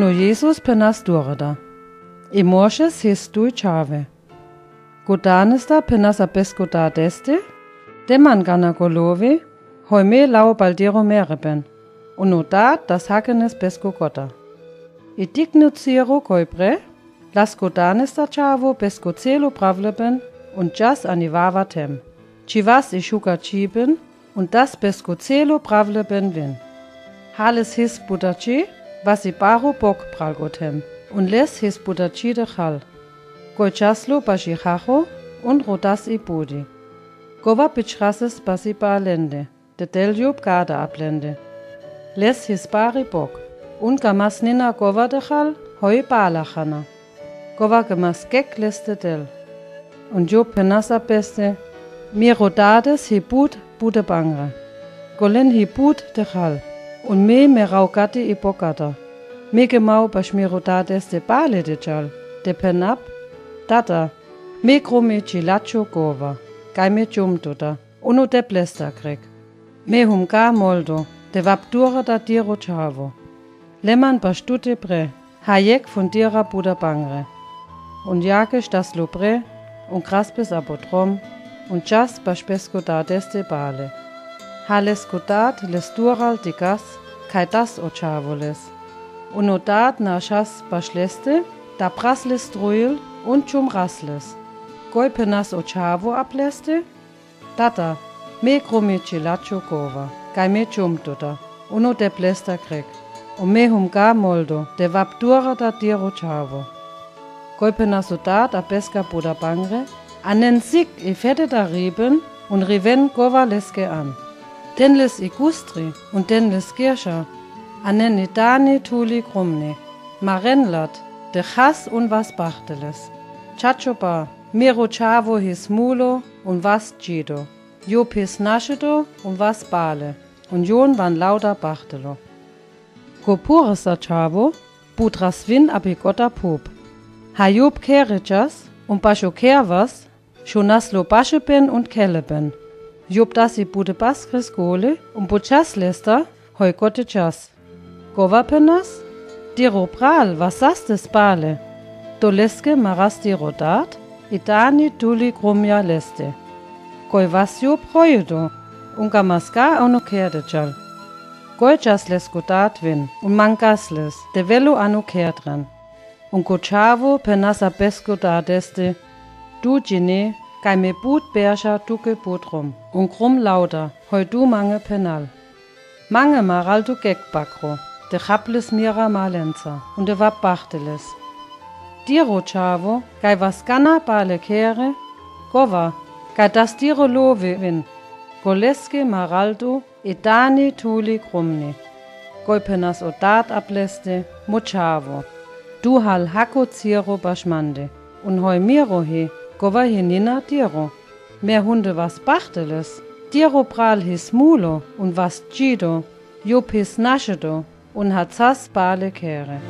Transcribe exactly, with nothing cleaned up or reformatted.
No Jesus pe nas durăda. I môrges his dui čhave. Godanesta pe nas a pesko da deste, de man gana go lovi, hoj me lau baldiro mere ben, un no dat das hakenes pesko gota. I digno ciro goj pre, las godanesta čhavo pesko celo pravle ben, un čas ani vava tem. Či vas i šuka či ben, un das pesko celo pravle ben vin. Hales his butači, vas i baro bok pral go tem, un les his butači de hal. Goj čas lo baši hacho, un rodas i buti. Gova bičrases basi ba lende, de del job gada ablende. Les his bari bok, un gamas nina gova de hal, hoj bala hana. Gova gamas gek les de del. Un job pe nas a beste, mi rodades hi but bute bangre. Go len hi but de hal, un me me rau gati i bok gata. Me gemau baš mi rodades de bale de čal, de pe nap, data, me gromi či lačo gova, gaj me čum duta, un no de plesta krek. Me hum ga moldo, de vap dura da diro čhavo. Leman baš dute pre, ha jek fun dira buda bangre. Un jakeš das lo pre, un kraspes a bo trom, un čas baš pesko da deste bale. Ha les go dat les dural di gas, kaj das o čhavo les. Un no dat na šas baš leste, da pras les drujel, un čum ras les. Goj pe nas o čhavo a pleste, Tata, me gromi či lačo gova, kaj me čum duta, un no de plesta krek, un me hum ga moldo, de vap dura da diro čhavo. Goj pe nas o dat a peska buda bangre, a nen sik i fede da riben, un riven gova leske an. Den les i gustri, un den les gerša, a nen i dani tuli gromni, ma ren lat, de chas un vas bachteles. Čačo ba, miro čhavo his mulo, un vas džido. Job his našedo, un vas bale, un jon van lauda bachtelo. Go puresa čhavo, but ras vin a bi gota pup. Ha job kere čas, un bašo ker vas, šo nas lo baše ben un kele ben. Job das i bute baskre skole, un bu čas lesta, hoj gote čas. Gova pe nas, diro pral, vas saste spale. Do leske ma ras diro dat, i dani tuli gromja leste. Goj vas job hojedo, un gamas ga ano kerde čal. Goj čas lesko dat vin, un mangas les, de velo ano kerdren. Un go čhavo pe nas a pesko da deste, du džine, kaj me but berša tuke but rom, un grom lauda, hoj du mange penal. Mange ma ral du gek bakro, de chaples mira malenca, un de vap bachteles. Diro čhavo, kaj vas gana bale kere, gova, kaj das diro lovi vin, go leske ma ral du, i dani tuli gromni. Goj pe nas o dat a pleste, mo čhavo. Du hal hako ciro bašmande, un hoj miro hi, gova hi nina diro. Me hunde vas bachteles, diro pral his mulo, un vas džido, job his našedo, un ha cas bale kere.